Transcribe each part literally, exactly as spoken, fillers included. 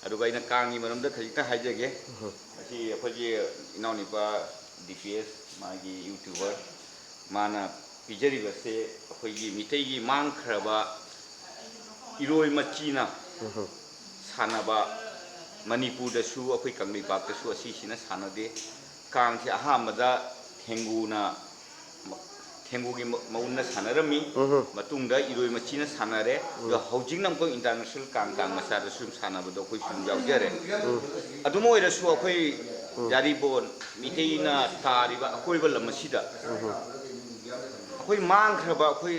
ꯑꯗꯨꯒ ꯑꯩꯅ ꯀꯥꯡꯒꯤ ꯃꯔꯝꯗ ꯈꯖꯤꯛꯇ ꯍꯥꯏꯖꯒꯦ꯫ ꯎꯝ꯫ ꯑꯁꯤ ꯑꯩꯈꯣꯏꯒꯤ ꯏꯅꯥꯎꯅꯨꯄꯥ ꯗꯤ ꯄꯤ ꯑꯦꯁ, ꯃꯥꯒꯤ YouTuber, ꯃꯥꯅ ꯄꯤꯖꯔꯤꯕꯁꯦ ꯑꯩꯈꯣꯏꯒꯤ ꯃꯤꯇꯩꯒꯤ ꯃꯥꯡꯈ꯭ꯔꯕ ꯏꯔꯣꯏ ꯃꯆꯤꯅ ꯎꯝ꯫ ꯁꯥꯟꯅꯕ, ꯃꯅꯤꯄꯨꯔꯗꯁꯨ, ꯑꯩꯈꯣꯏ ꯀꯪꯂꯩꯄꯥꯛꯇꯁꯨ ꯑꯁꯤꯁꯤꯅ ꯁꯥꯟꯅꯗꯦ꯫ ꯀꯥꯡꯁꯦ ꯑꯍꯥꯟꯕꯗ ꯊꯦꯡꯒꯨꯅ, ꯊꯦꯡꯒꯨꯒꯤ ꯃ-, ꯃꯎꯟꯅ ꯁꯥꯟꯅꯔꯝꯃꯤ꯫ ꯎꯝ꯫ ꯃꯇꯨꯡꯗ ꯏꯔꯣꯏ ꯃꯆꯤꯅ ꯁꯥꯟꯅꯔꯦ꯫ ꯎꯝ꯫ ꯑꯗꯣ ꯍꯧꯖꯤꯛꯅ ꯑꯃꯨꯛꯀ international ꯀꯥꯡ, ꯀꯥꯡ ꯃꯆꯥꯗ ꯁꯨꯝ ꯁꯥꯟꯅꯕꯗꯣ ꯑꯩꯈꯣꯏ ꯁꯨꯝ ꯌꯥꯎꯖꯔꯦ꯫ ꯎꯝ꯫ ꯑꯗꯨꯝ ꯑꯣꯏꯔꯁꯨ ꯑꯩꯈꯣꯏ ꯎꯝ꯫ ꯖꯥꯔꯤꯕꯣꯟ ꯃꯤꯇꯩꯅ ꯇꯥꯔꯤꯕ ꯑꯀꯣꯏꯕ ꯂꯝ ꯑꯁꯤꯗ ꯎꯝ꯫ ꯑꯩꯈꯣꯏ ꯃꯥꯡꯈ꯭ꯔꯕ, ꯑꯩꯈꯣꯏ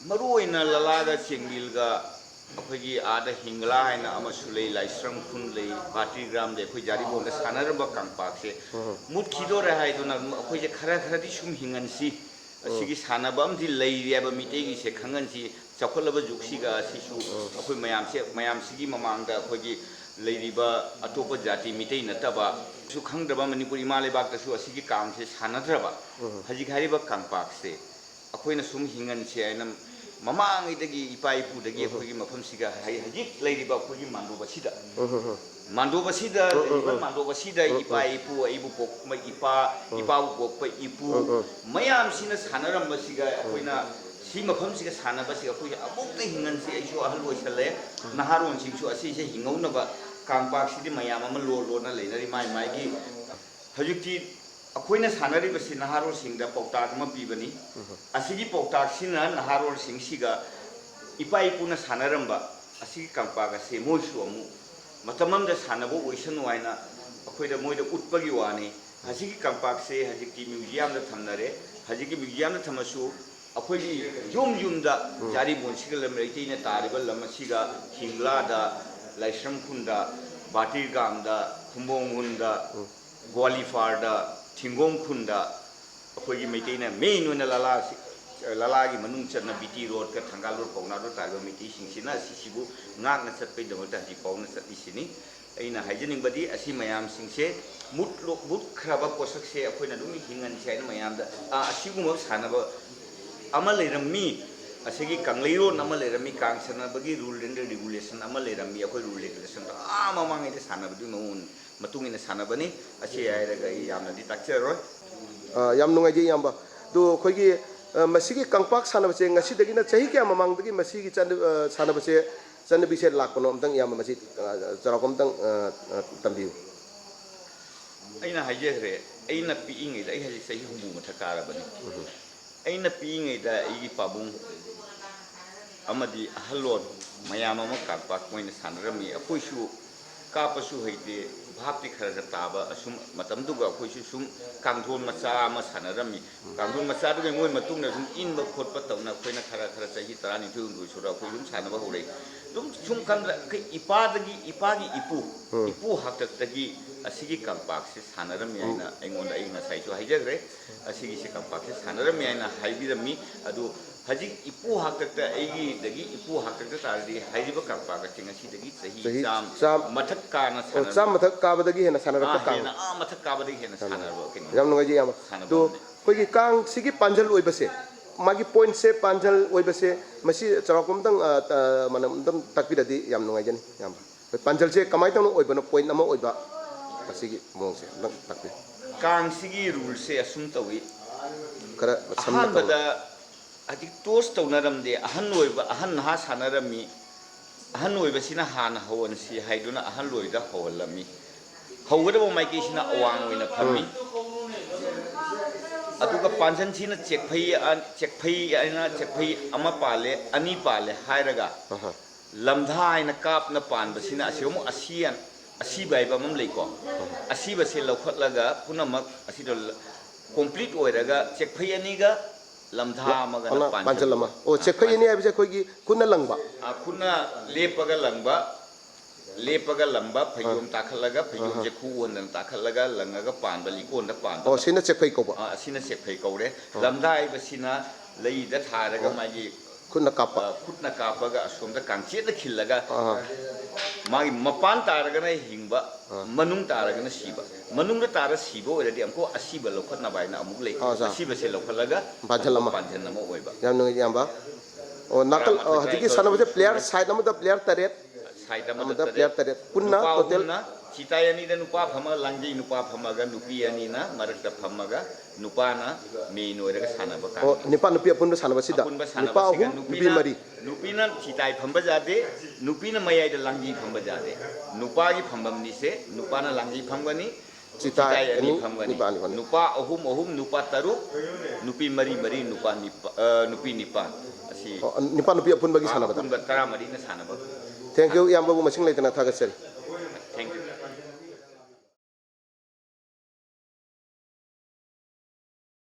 ꯃꯔꯨꯑꯣꯏꯅ ꯂꯂꯥꯒ ꯆꯦꯡꯃꯤꯜꯒ ꯑꯩꯈꯣꯏꯒꯤ ꯑꯥꯗ ꯍꯤꯡꯒꯂꯥ ꯍꯥꯏꯅ ꯑꯃꯁꯨ ꯂꯩ, ꯂꯥꯏꯁ꯭ꯔꯝ ꯈꯨꯟ ꯂꯩ, ꯕꯥꯇꯤꯒ꯭ꯔꯥꯝ ꯂꯩ, ꯑꯩꯈꯣꯏ ꯖꯥꯔꯤꯕꯣꯟꯗ ꯁꯥꯟꯅꯔꯝꯕ ꯀꯥꯡꯄꯥꯛꯁꯦ ꯎꯝ꯫ ꯃꯨꯠꯈꯤꯗꯣꯔꯦ ꯍꯥꯏꯗꯨꯅ ꯑꯩꯈꯣꯏꯁꯦ ꯈꯔ ꯈꯔꯗꯤ ꯁꯨꯝ ꯍꯤꯡꯍꯟꯁꯤ꯫ ꯎꯝ꯫ ꯑꯁꯤꯒꯤ ꯁꯥꯟꯅꯕ ꯑꯃꯗꯤ ꯂꯩꯔꯤ ꯍꯥꯏꯕ ꯃꯤꯇꯩꯒꯤꯁꯦ ꯈꯪꯍꯟꯁꯤ꯫ ꯆꯥꯎꯈꯠꯂꯕ ꯖꯨꯒꯁꯤꯒ ꯑꯁꯤꯁꯨ ꯎꯝ꯫ ꯑꯩꯈꯣꯏ ꯃꯌꯥꯝꯁꯦ, ꯃꯌꯥꯝꯁꯤꯒꯤ ꯃꯃꯥꯡꯗ ꯑꯩꯈꯣꯏꯒꯤ ꯂꯩꯔꯤꯕ ꯑꯇꯣꯞꯄ ꯖꯥꯇꯤ ꯃꯤꯇꯩ ꯅꯠꯇꯕ ꯁꯨ ꯈꯪꯗ꯭ꯔꯕ ꯃꯅꯤꯄꯨꯔ ꯏꯃꯥ ꯂꯩꯕꯥꯛꯇꯁꯨ ꯑꯁꯤꯒꯤ ꯀꯥꯡꯁꯦ ꯁꯥꯟꯅꯗ꯭ꯔꯕ ꯎꯝ꯫ ꯍꯧꯖꯤꯛ ꯍꯥꯏꯔꯤꯕ ꯀꯥꯡꯄꯥꯛꯁꯦ ꯑꯩꯈꯣꯏꯅ ꯁꯨꯝ ꯍꯤꯡꯍꯟꯁꯦ ꯍꯥꯏꯅ ꯃꯃꯥꯡꯉꯩꯗꯒꯤ ꯏꯄꯥ ꯏꯄꯨꯗꯒꯤ ꯎꯝ꯫ ꯑꯩꯈꯣꯏꯒꯤ ꯃꯐꯝꯁꯤꯒ ꯍꯥꯏ-, ꯍꯧꯖꯤꯛ ꯂꯩꯔꯤꯕ ꯑꯩꯈꯣꯏꯒꯤ ꯃꯥꯟꯗꯣꯞ ꯑꯁꯤꯗ, ꯎꯝ, ꯎꯝ, ꯎꯝ꯫ ꯃꯥꯟꯗꯣꯞ ꯑꯁꯤꯗ ꯎꯝ, ꯎꯝ, ꯂꯩꯔꯤꯕ ꯎꯝ꯫ ꯃꯥꯟꯗꯣꯞ ꯑꯁꯤꯗ ꯎꯝ, ꯏꯄꯥ ꯎꯝ꯫ ꯏꯄꯨ, ꯑꯩꯕꯨ ꯄꯣꯛꯄ ꯏꯄꯥ, ꯎꯝ꯫ ꯏꯄꯥꯕꯨ ꯄꯣꯛꯄ ꯏꯄꯨ ꯎꯝ, ꯎꯝ꯫ ꯃꯌꯥꯝꯁꯤꯅ ꯁꯥꯟꯅꯔꯝꯕꯁꯤꯒ ꯎꯝ꯫ ꯑꯩꯈꯣꯏꯅ ꯁꯤ ꯃꯐꯝꯁꯤꯒ ꯁꯥꯟꯅꯕꯁꯤꯒ ꯑꯩꯈꯣꯏꯁꯦ ꯑꯃꯨꯛꯇ ꯍꯤꯡꯍꯟꯁꯤ꯫ ꯑꯩꯁꯨ ꯑꯍꯜ ꯑꯣꯏꯁꯜꯂꯦ, ꯎꯝ꯫ ꯅꯍꯥꯔꯣꯟꯁꯤꯡꯁꯨ ꯑꯁꯤꯁꯦ ꯍꯤꯡꯍꯧꯅꯕ ꯀꯥꯡꯄꯥꯛꯁꯤꯗꯤ ꯃꯌꯥꯝ ꯑꯃ ꯂꯣꯟ ꯂꯣꯟꯅ ꯂꯩꯅꯔꯤ ꯃꯥꯏ ꯃꯥꯏꯒꯤ꯫ ꯍꯧꯖꯤꯛꯇꯤ ꯑꯩꯈꯣꯏꯅ ꯁꯥꯟꯅꯔꯤꯕꯁꯤ ꯅꯍꯥꯔꯣꯜꯁꯤꯡꯗ ꯄꯥꯎꯇꯥꯛ ꯑꯃ ꯄꯤꯕꯅꯤ꯫ ꯎꯝ꯫ ꯑꯁꯤꯒꯤ ꯄꯥꯎꯇꯥꯛꯁꯤꯅ ꯅꯍꯥꯔꯣꯜꯁꯤꯡꯁꯤꯒ ꯏꯄꯥ ꯏꯄꯨꯅ ꯁꯥꯟꯅꯔꯝꯕ ꯑꯁꯤꯒꯤ ꯀꯥꯡꯄꯥꯛ ꯑꯁꯤ ꯃꯣꯏꯁꯨ ꯑꯃꯨꯛ ꯃꯇꯝ ꯑꯃꯗ ꯁꯥꯟꯅꯕ ꯑꯣꯏꯁꯅꯨ ꯍꯥꯏꯅ ꯑꯩꯈꯣꯏꯗ, ꯃꯣꯏꯗ ꯎꯠꯄꯒꯤ ꯋꯥꯅꯤ꯫ ꯑꯁꯤꯒꯤ ꯀꯥꯡꯄꯥꯛꯁꯦ ꯍꯧꯖꯤꯛꯇꯤ ꯃ꯭ꯌꯨꯖꯤꯌꯝꯗ ꯊꯝꯅꯔꯦ꯫ ꯍꯧꯖꯤꯛꯀꯤ ꯃ꯭ꯌꯨꯖꯤꯌꯝꯗ ꯊꯝꯃꯁꯨ ꯑꯩꯈꯣꯏꯒꯤ ꯌꯨꯝ ꯌꯨꯝꯗ ꯎꯝ꯫ ꯖꯥꯔꯤꯕꯣꯟꯁꯤꯒ ꯂꯝ ꯂꯩꯇꯩꯅ ꯇꯥꯔꯤꯕ ꯂꯝ ꯑꯁꯤꯒ ꯍꯤꯡꯂꯥꯗ, ꯂꯥꯏꯁ꯭ꯔꯝ ꯈꯨꯟꯗ, ꯕꯥꯇꯤꯔꯒꯥꯝꯗ, ꯈꯨꯝꯕꯣꯡ ꯈꯨꯟꯗ, ꯎꯝ꯫ ꯒ꯭ꯋꯥꯂꯤꯐꯥꯔꯗ, ꯊꯤꯡꯒꯣꯡ ꯈꯨꯟꯗ ꯑꯩꯈꯣꯏꯒꯤ ꯃꯩꯇꯩꯅ main ꯑꯣꯏꯅ ꯂꯂꯥꯁꯤ, ꯂꯂꯥꯒꯤ ꯃꯅꯨꯡ ꯆꯟꯅ ꯕꯤ ꯇꯤ ꯔꯣꯗꯀ ꯊꯪꯒꯥꯜ ꯔꯣꯗ ꯄꯥꯎꯅꯥ ꯔꯣꯗ ꯇꯥꯔꯤꯕ ꯃꯩꯇꯩꯁꯤꯡꯁꯤꯅ ꯑꯁꯤꯁꯤꯕꯨ ꯉꯥꯛꯅ ꯆꯠꯄꯒꯤꯗꯃꯛꯇ ꯍꯧꯖꯤꯛ ꯐꯥꯎꯅ ꯆꯠꯂꯤꯁꯤꯅꯤ꯫ ꯑꯩꯅ ꯍꯥꯏꯖꯅꯤꯡꯕꯗꯤ ꯑꯁꯤ ꯃꯌꯥꯝꯁꯤꯡꯁꯦ ꯃꯨꯠꯂꯣ-, ꯃꯨꯠꯈ꯭ꯔꯕ ꯄꯣꯠꯁꯛꯁꯦ ꯑꯩꯈꯣꯏꯅ ꯑꯗꯨꯝ ꯍꯤꯡꯍꯟꯁꯤ ꯍꯥꯏꯅ ꯃꯌꯥꯝꯗ, ꯑꯥ, ꯑꯁꯤꯒꯨꯝꯕ ꯁꯥꯟꯅꯕ ꯑꯃ ꯂꯩꯔꯝꯃꯤ, ꯑꯁꯤꯒꯤ ꯀꯪꯂꯩꯔꯣꯟ ꯑꯃ ꯂꯩꯔꯝꯃꯤ, ꯀꯥꯡ ꯁꯥꯟꯅꯕꯒꯤ rule and regulation ꯑꯃ ꯂꯩꯔꯝꯃꯤ, ꯑꯩꯈꯣꯏ rule regulationꯗꯣ ꯑꯥ ꯃꯃꯥꯡꯉꯩꯗ ꯁꯥꯟꯅꯕꯗꯨꯒꯤ ꯃꯑꯣꯡ ꯃꯇꯨꯡ ꯏꯟꯅ ꯁꯥꯟꯅꯕꯅꯤ꯫ ꯑꯁꯤ ꯍꯥꯏꯔꯒ ꯑꯩ ꯌꯥꯝꯅꯗꯤ ꯇꯥꯛꯆꯔꯣꯏ꯫ ꯑ, ꯌꯥꯝ ꯅꯨꯡꯉꯥꯏꯖꯩ, ꯏꯌꯥꯝꯕ꯫ ꯑꯗꯨ ꯑꯩꯈꯣꯏꯒꯤ, ꯑ, ꯃꯁꯤꯒꯤ ꯀꯪꯄꯥꯛ ꯁꯥꯟꯅꯕꯁꯦ ꯉꯁꯤꯗꯒꯤꯅ ꯆꯍꯤ ꯀꯌꯥ ꯃꯃꯥꯡꯗꯒꯤ ꯃꯁꯤꯒꯤ ꯆꯠꯅ-, ꯑ, ꯁꯥꯟꯅꯕꯁꯦ, ꯆꯠꯅꯕꯤꯁꯦ ꯂꯥꯛꯄꯅꯣ? ꯑꯝꯇꯪ ꯏꯌꯥꯝꯕ ꯃꯁꯤ, ꯑ, ꯆꯥꯎꯔꯥꯛꯄ ꯑꯝꯇꯪ, ꯑ, ꯑ, ꯇꯝꯕꯤꯌꯨ꯫ ꯑꯩꯅ ꯍꯥꯏꯖꯈ꯭ꯔꯦ, ꯑꯩꯅ ꯄꯤꯛꯏꯉꯩꯗ, ꯑꯩ ꯍꯧꯖꯤꯛ ꯆꯍꯤ ꯍꯨꯝꯐꯨ ꯃꯊꯛ ꯀꯥꯔꯕꯅꯤ꯫ ꯑꯩꯅ ꯄꯤꯛꯏꯉꯩꯗ ꯑꯩꯒꯤ ꯄꯥꯕꯨꯡ ꯑꯃꯗꯤ ꯑꯍꯜꯂꯣꯟ ꯃꯌꯥꯝ ꯑꯃ ꯀꯥꯡꯄꯥꯛ ꯃꯣꯏꯅ ꯁꯥꯟꯅꯔꯝꯃꯤ꯫ ꯑꯩꯈꯣꯏꯁꯨ ꯀꯥꯞꯄꯁꯨ ꯍꯩꯇꯦ, ꯚꯥꯞꯇꯤ ꯈꯔ ꯈꯔ ꯇꯥꯕ, ꯑꯁꯨꯝ ꯃꯇꯝꯗꯨꯒ ꯑꯩꯈꯣꯏꯁꯨ ꯁꯨꯝ ꯀꯥꯡꯊꯣꯟ ꯃꯆꯥ ꯑꯃ ꯁꯥꯟꯅꯔꯝꯃꯤ꯫ ꯀꯥꯡꯊꯣꯟ ꯃꯆꯥꯗꯨꯒꯤ ꯃꯣꯏ ꯃꯇꯨꯡꯗ ꯁꯨꯝ ꯏꯟꯕ ꯈꯣꯠꯄ ꯇꯧꯅ ꯑꯩꯈꯣꯏꯅ ꯈꯔ ꯈꯔ ꯆꯍꯤ ꯇꯔꯥꯅꯤꯊꯣꯏ ꯍꯨꯝꯗꯣꯏ ꯁꯨꯔ ꯑꯩꯈꯣꯏ ꯑꯗꯨꯝ ꯁꯥꯟꯅꯕ ꯍꯧꯔꯛꯏ꯫ ꯑꯗꯨꯝ ꯁꯨꯝ ꯈꯟꯕꯗ ꯑꯩꯈꯣꯏ ꯏꯄꯥꯗꯒꯤ, ꯏꯄꯥꯒꯤ ꯏꯄꯨ, ꯎꯝ꯫ ꯏꯄꯨ ꯍꯥꯛꯇꯛꯇꯒꯤ ꯑꯁꯤꯒꯤ ꯀꯥꯡꯄꯥꯛꯁꯦ ꯁꯥꯟꯅꯔꯝꯃꯤ ꯎꯝ꯫ ꯍꯥꯏꯅ ꯑꯩꯉꯣꯟꯗ, ꯑꯩ ꯉꯁꯥꯏꯁꯨ ꯍꯥꯏꯖꯈ꯭ꯔꯦ, ꯑꯁꯤꯒꯤꯁꯦ ꯀꯥꯡꯄꯥꯛꯁꯦ ꯁꯥꯟꯅꯔꯝꯃꯤ ꯍꯥꯏꯅ ꯍꯥꯏꯕꯤꯔꯝꯃꯤ꯫ ꯑꯗꯨ ꯍꯧꯖꯤꯛ ꯏꯄꯨ ꯍꯥꯛꯇꯛꯇ, ꯑꯩꯒꯤꯗꯒꯤ ꯏꯄꯨ ꯍꯥꯛꯇꯛꯇ ꯇꯥꯔꯗꯤ ꯍꯥꯏꯔꯤꯕ ꯀꯥꯡꯄꯥꯛ ꯑꯁꯤ ꯉꯁꯤꯗꯒꯤ ꯆꯍꯤ ꯆꯍꯤ ꯆꯥꯝ ꯆꯥꯝ-, ꯃꯊꯛ ꯀꯥꯅ ꯑꯣ, ꯁꯥꯟꯅꯔꯕ, ꯆꯥꯝ ꯃꯊꯛ ꯀꯥꯕꯗꯒꯤ ꯍꯦꯟꯅ ꯁꯥꯟꯅꯔꯛꯄ ꯑꯥ, ꯀꯥꯡ-, ꯍꯦꯟꯅ, ꯑꯥ, ꯃꯊꯛ ꯀꯥꯕꯗꯒꯤ ꯍꯦꯟꯅ ꯌꯥꯝ ꯁꯥꯟꯅꯔꯕ ꯀꯩꯅꯣ, ꯌꯥꯝ ꯅꯨꯡꯉꯥꯏꯖꯩ, ꯏꯌꯥꯝꯕ꯫ ꯁꯥꯟꯅꯕ ꯑꯗꯣ ꯑꯃꯅꯤ꯫ ꯑꯩꯈꯣꯏꯒꯤ ꯀꯥꯡꯁꯤꯒꯤ ꯄꯥꯟꯖꯜ ꯑꯣꯏꯕꯁꯦ, ꯃꯥꯒꯤ pointꯁꯦ, ꯄꯥꯟꯖꯜ ꯑꯣꯏꯕꯁꯦ, ꯃꯁꯤ ꯆꯥꯎꯔꯥꯛꯄ ꯑꯝꯇꯪ, ꯑ, ꯑ, ꯃꯅꯝ ꯑꯝꯇꯪ ꯇꯥꯛꯄꯤꯔꯗꯤ ꯌꯥꯝ ꯅꯨꯡꯉꯥꯏꯖꯅꯤ, ꯏꯌꯥꯝꯕ꯫ ꯑꯩꯈꯣꯏ ꯄꯥꯟꯖꯜꯁꯦ ꯀꯃꯥꯏꯅ ꯇꯧꯅ ꯑꯣꯏꯕꯅꯣ, point ꯑꯃ ꯑꯣꯏꯕ, ꯃꯁꯤꯒꯤ ꯃꯑꯣꯡꯁꯦ ꯑꯝꯇꯪ ꯇꯥꯛꯄꯤꯌꯨ꯫ ꯀꯥꯡꯁꯤꯒꯤ ruleꯁꯦ ꯑꯁꯨꯝ ꯇꯧꯏ꯫ ꯈꯔ ꯁꯝꯅ ꯑꯍꯥꯟꯕꯗ ꯇꯧꯅ꯫ ꯍꯧꯖꯤꯛ toss ꯇꯧꯅꯔꯝꯗꯦ, ꯑꯍꯟ ꯑꯣꯏꯕ, ꯑꯍꯟ ꯅꯍꯥ ꯁꯥꯟꯅꯔꯝꯃꯤ꯫ ꯑꯍꯟ ꯑꯣꯏꯕꯁꯤꯅ ꯍꯥꯟꯅ ꯍꯧꯍꯟꯁꯤ ꯍꯥꯏꯗꯨꯅ ꯑꯍꯜ ꯑꯣꯏꯕꯗ ꯍꯧꯍꯜꯂꯝꯃꯤ꯫ ꯍꯧꯒꯗꯕ ꯃꯥꯏꯀꯩꯁꯤꯅ ꯑꯋꯥꯡ ꯑꯣꯏꯅ ꯐꯝꯃꯤ꯫ ꯎꯝ꯫ ꯑꯗꯨꯒ ꯄꯥꯟꯖꯟꯁꯤꯅ ꯆꯦꯛꯐꯩ, ꯑ, ꯆꯦꯛꯐꯩ ꯍꯥꯏꯅ ꯆꯦꯛꯐꯩ ꯑꯃ ꯄꯥꯜꯂꯦ, ꯑꯅꯤ ꯄꯥꯜꯂꯦ ꯍꯥꯏꯔꯒ ꯑꯍ꯫ ꯂꯝꯙꯥ ꯍꯥꯏꯅ ꯀꯥꯞꯅ ꯄꯥꯟꯕꯁꯤꯅ ꯑꯁꯤ ꯑꯃꯨꯛ ꯑꯁꯤ-, ꯑꯁꯤꯕ ꯍꯥꯏꯕ ꯑꯃ ꯂꯩꯀꯣ꯫ ꯑꯁꯤꯕꯁꯦ ꯂꯧꯈꯠꯂꯒ ꯄꯨꯝꯅꯃꯛ ꯑꯁꯤꯗ ꯂ-, complete ꯑꯣꯏꯔꯒ ꯆꯦꯛꯐꯩ ꯑꯅꯤꯒ ꯂꯝꯙꯥ ꯑꯃꯒꯅ ꯑꯃꯅ ꯄꯥꯟꯖꯜ ꯄꯥꯟꯖꯜ ꯑꯃ꯫ ꯑꯃ꯫ ꯑꯣ, ꯆꯦꯛꯐꯩ ꯑꯅꯤ ꯄꯥꯟꯖꯜ꯫ ꯍꯥꯏꯕꯁꯦ ꯑꯩꯈꯣꯏꯒꯤ ꯈꯨꯠꯅ ꯂꯪꯕ? ꯑ, ꯈꯨꯠꯅ ꯂꯦꯞꯄꯒ ꯂꯪꯕ, ꯂꯦꯞꯄꯒ ꯂꯪꯕ, ꯐꯩꯖꯣꯝ ꯑꯥ꯫ ꯇꯥꯈꯠꯂꯒ, ꯐꯩꯖꯣꯝꯁꯦ ꯑꯍꯥ꯫ ꯈꯨ ꯑꯣꯟꯗꯅ ꯇꯥꯈꯠꯂꯒ ꯂꯪꯉꯒ ꯄꯥꯟꯕ, ꯂꯤꯀꯣꯟꯗ ꯄꯥꯟꯕ꯫ ꯑꯣ, ꯁꯤꯅ ꯆꯦꯛꯐꯩ ꯀꯧꯕ? ꯑ, ꯑꯁꯤꯅ ꯆꯦꯛꯐꯩ ꯀꯧꯔꯦ꯫ ꯑꯣ꯫ ꯂꯝꯙꯥ ꯍꯥꯏꯕꯁꯤꯅ ꯂꯩꯗ ꯊꯥꯔꯒ ꯑꯣ꯫ ꯃꯥꯒꯤ, ꯈꯨꯠꯅ ꯀꯥꯞꯄ꯫ ꯑ, ꯈꯨꯠꯅ ꯀꯥꯞꯄꯒ ꯑꯁꯣꯝꯗ ꯀꯥꯡꯆꯦꯠꯅ ꯈꯤꯜꯂꯒ ꯑꯍꯥ꯫ ꯃꯥꯒꯤ ꯃꯄꯥꯟ ꯇꯥꯔꯒꯅ ꯍꯤꯡꯕ, ꯑꯥ꯫ ꯃꯅꯨꯡ ꯇꯥꯔꯒꯅ ꯁꯤꯕ꯫ ꯃꯅꯨꯡꯗ ꯇꯥꯔ ꯁꯤꯕ ꯑꯣꯏꯔꯗꯤ ꯑꯃꯨꯛꯀ ꯑꯁꯤꯕ ꯂꯧꯈꯠꯅꯕ ꯍꯥꯏꯅ ꯑꯃꯨꯛ ꯂꯩ꯫ ꯑꯥ, ꯑꯣꯖꯥ꯫ ꯑꯁꯤꯕꯁꯦ ꯂꯧꯈꯠꯂꯒ ꯄꯥꯟꯖꯜ ꯑꯃ꯫ ꯄꯥꯟꯖꯜ ꯑꯃ ꯑꯣꯏꯕ꯫ ꯌꯥꯝ ꯅꯨꯡꯉꯥꯏ, ꯏꯌꯥꯝꯕ꯫ ꯑꯣ, ꯅꯥꯀꯜ, ꯑꯣ, ꯍꯧꯖꯤꯛꯀꯤ ꯁꯥꯟꯅꯕꯁꯦ player side ꯑꯃꯗ player ꯇꯔꯦꯠ, ꯁꯥꯏꯠ ꯑꯃꯗ player ꯇꯔꯦꯠ, ꯄꯨꯟꯅ total? ꯆꯤꯇꯥꯏ ꯑꯅꯤꯗ ꯅꯨꯄꯥ ꯐꯝꯃꯒ ꯂꯥꯡꯖꯩ ꯅꯨꯄꯥ ꯐꯝꯃꯒ ꯅꯨꯄꯤ ꯑꯅꯤꯅ ꯃꯔꯛꯇ ꯐꯝꯃꯒ ꯅꯨꯄꯥꯅ main ꯑꯣꯏꯔꯒ ꯁꯥꯟꯅꯕ ꯀꯥꯟꯗ꯫ ꯑꯣ, ꯅꯨꯄꯥ ꯅꯨꯄꯤ ꯑꯄꯨꯟꯕ ꯁꯥꯟꯅꯕꯁꯤꯗ ꯑꯄꯨꯟꯕ ꯅꯨꯄꯥ ꯁꯥꯟꯅꯕꯁꯤꯒ ꯑꯍꯨꯝ, ꯅꯨꯄꯤ ꯃꯔꯤ꯫ ꯅꯨꯄꯤꯅ ꯆꯤꯇꯥꯏ ꯐꯝꯕ ꯌꯥꯗꯦ, ꯅꯨꯄꯤꯅ ꯃꯌꯥꯏꯗ ꯂꯥꯡꯖꯩ ꯐꯝꯕ ꯌꯥꯗꯦ, ꯅꯨꯄꯥꯒꯤ ꯐꯝꯐꯝꯅꯤꯁꯦ꯫ ꯅꯨꯄꯥꯅ ꯂꯥꯡꯖꯩ ꯐꯝꯒꯅꯤ, ꯆꯤꯇꯥꯏ ꯆꯤꯇꯥꯏ ꯑꯅꯤ ꯑꯅꯤ, ꯐꯝꯒꯅꯤ꯫ ꯅꯨꯄꯥ ꯑꯅꯤ ꯐꯝꯒꯅꯤ꯫ ꯅꯨꯄꯥ ꯑꯍꯨꯝ ꯑꯍꯨꯝ, ꯅꯨꯄꯥ ꯇꯔꯨꯛ, ꯅꯨꯄꯤ ꯃꯔꯤ ꯃꯔꯤ, ꯅꯨꯄꯥ ꯅꯤꯄꯥ-, ꯑ, ꯅꯨꯄꯤ ꯅꯤꯄꯥꯟ꯫ ꯑꯁꯤ ꯑꯣ, ꯅꯨꯄꯥ ꯅꯨꯄꯤ ꯑꯄꯨꯟꯕꯒꯤ ꯁꯥꯟꯅꯕꯗ꯫ ꯑꯄꯨꯟꯕ ꯇꯔꯥꯃꯔꯤꯅ ꯁꯥꯟꯅꯕ꯫ Thank you, ꯏꯌꯥꯝꯕꯕꯨ ꯃꯁꯤꯡ ꯂꯩꯇꯅ ꯊꯥꯒꯠꯆꯔꯤ꯫